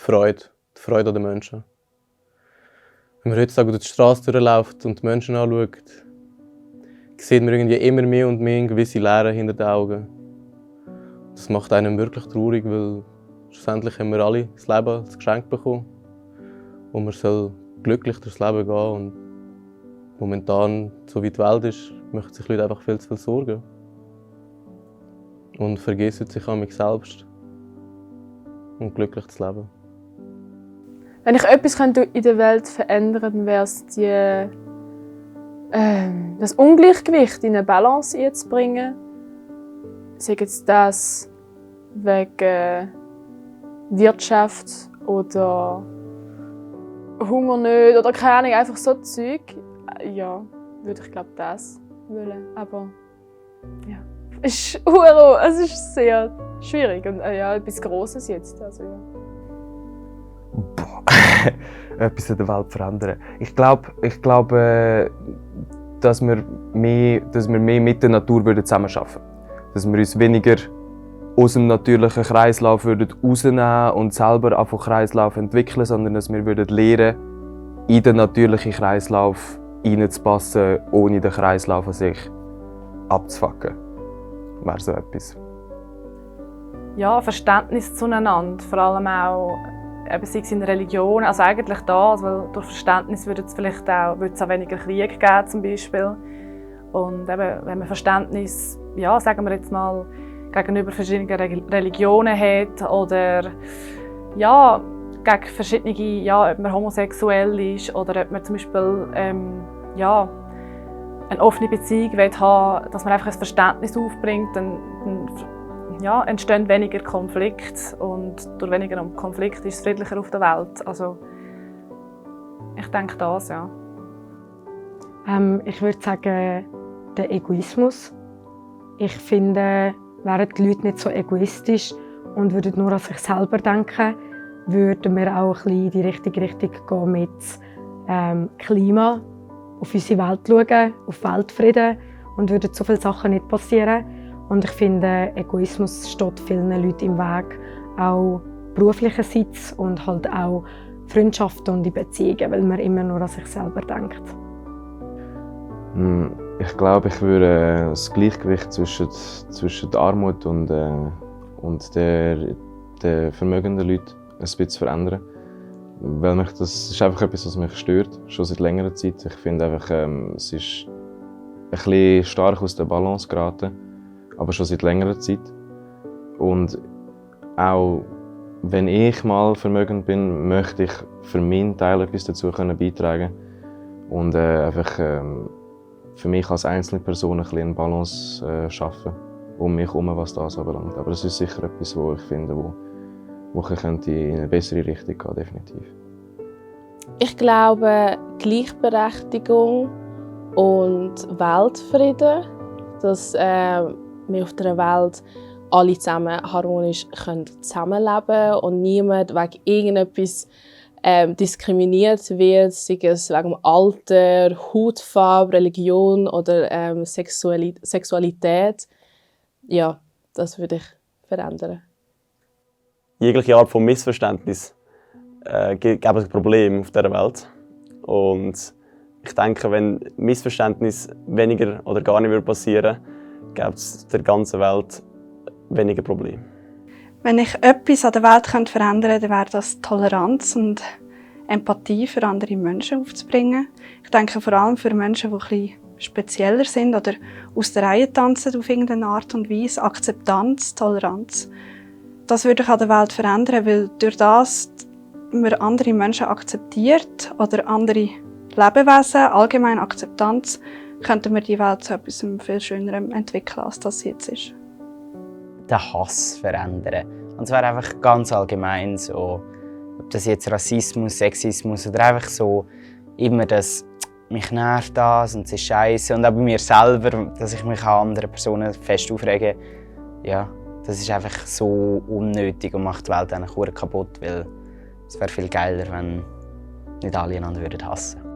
Die Freude an den Menschen. Wenn man heutzutage durch die Straße durchläuft und die Menschen anschaut, sieht man irgendwie immer mehr und mehr eine gewisse Leere hinter den Augen. Das macht einen wirklich traurig, weil schlussendlich haben wir alle das Leben als Geschenk bekommen. Und man soll glücklich durchs Leben gehen. Und momentan, so wie die Welt ist, machen sich Leute einfach viel zu viel Sorgen. Und vergessen sich an mich selbst. Und glücklich zu leben. Wenn ich etwas in der Welt verändern könnte, dann wäre es das Ungleichgewicht in eine Balance einzubringen. Sei jetzt das wegen Wirtschaft oder Hungernöte oder keine Ahnung, einfach so Zeug. Ja, würde ich glaube das wollen. Aber ja, es ist sehr schwierig und ja, etwas Grosses jetzt. Also, ja. Etwas in der Welt verändern. Ich glaube, dass wir mehr mit der Natur zusammenarbeiten würden. Dass wir uns weniger aus dem natürlichen Kreislauf rausnehmen und selber einfach Kreislauf entwickeln, sondern dass wir lernen, in den natürlichen Kreislauf hineinzupassen, ohne den Kreislauf an sich abzufucken. Wäre so etwas. Ja, Verständnis zueinander, vor allem auch sei es in der Religion, also eigentlich das, weil durch Verständnis würde es auch weniger Krieg geben zum Beispiel. Und eben, wenn man Verständnis, ja, sagen wir jetzt mal, gegenüber verschiedenen Religionen hat oder ja, gegen verschiedene, ja, ob man homosexuell ist oder ob man zum Beispiel ja, eine offene Beziehung haben will, dass man einfach ein Verständnis aufbringt, dann ja, entstehen weniger Konflikte und durch weniger Konflikte ist es friedlicher auf der Welt. Also, ich denke das, ja. Ich würde sagen, der Egoismus. Ich finde, wären die Leute nicht so egoistisch und würden nur an sich selber denken, würden wir auch ein bisschen in die richtige Richtung gehen mit Klima, auf unsere Welt schauen, auf Weltfrieden und würden so viele Sachen nicht passieren. Und ich finde, Egoismus steht vielen Leuten im Weg, auch beruflicherseits und halt auch Freundschaften und die Beziehungen, weil man immer nur an sich selber denkt. Ich glaube, ich würde das Gleichgewicht zwischen der Armut und den vermögenden Leuten ein bisschen verändern. Weil das ist einfach etwas, was mich stört, schon seit längerer Zeit. Ich finde einfach, es ist ein bisschen stark aus der Balance geraten, aber schon seit längerer Zeit. Und auch wenn ich mal vermögend bin, möchte ich für meinen Teil etwas dazu beitragen und einfach für mich als einzelne Person ein bisschen eine Balance schaffen um mich herum, was das anbelangt. Aber es ist sicher etwas, wo ich finde, wo ich in eine bessere Richtung gehen, definitiv. Ich glaube, Gleichberechtigung und Weltfrieden, dass wir auf der Welt alle zusammen harmonisch zusammenleben können und niemand wegen irgendetwas diskriminiert wird, sei es wegen Alter, Hautfarbe, Religion oder Sexualität. Ja, das würde ich verändern. Jegliche Art von Missverständnis gibt es Probleme auf dieser Welt. Und ich denke, wenn Missverständnis weniger oder gar nicht passieren würde, gäbe es der ganzen Welt weniger Probleme. Wenn ich etwas an der Welt verändern könnte, dann wäre das Toleranz und Empathie für andere Menschen aufzubringen. Ich denke vor allem für Menschen, die ein bisschen spezieller sind oder aus der Reihe tanzen auf irgendeine Art und Weise. Akzeptanz, Toleranz. Das würde ich an der Welt verändern, weil durch das man andere Menschen akzeptiert oder andere Lebewesen, allgemein Akzeptanz, könnten wir die Welt zu etwas viel Schönerem entwickeln, als das jetzt ist. Den Hass verändern. Und zwar einfach ganz allgemein so, ob das jetzt Rassismus, Sexismus oder einfach so immer das «mich nervt das» und «es ist scheiße» und auch bei mir selber, dass ich mich an anderen Personen fest aufrege. Ja, das ist einfach so unnötig und macht die Welt eigentlich kaputt, weil es wäre viel geiler, wenn nicht alle einander hassen würden.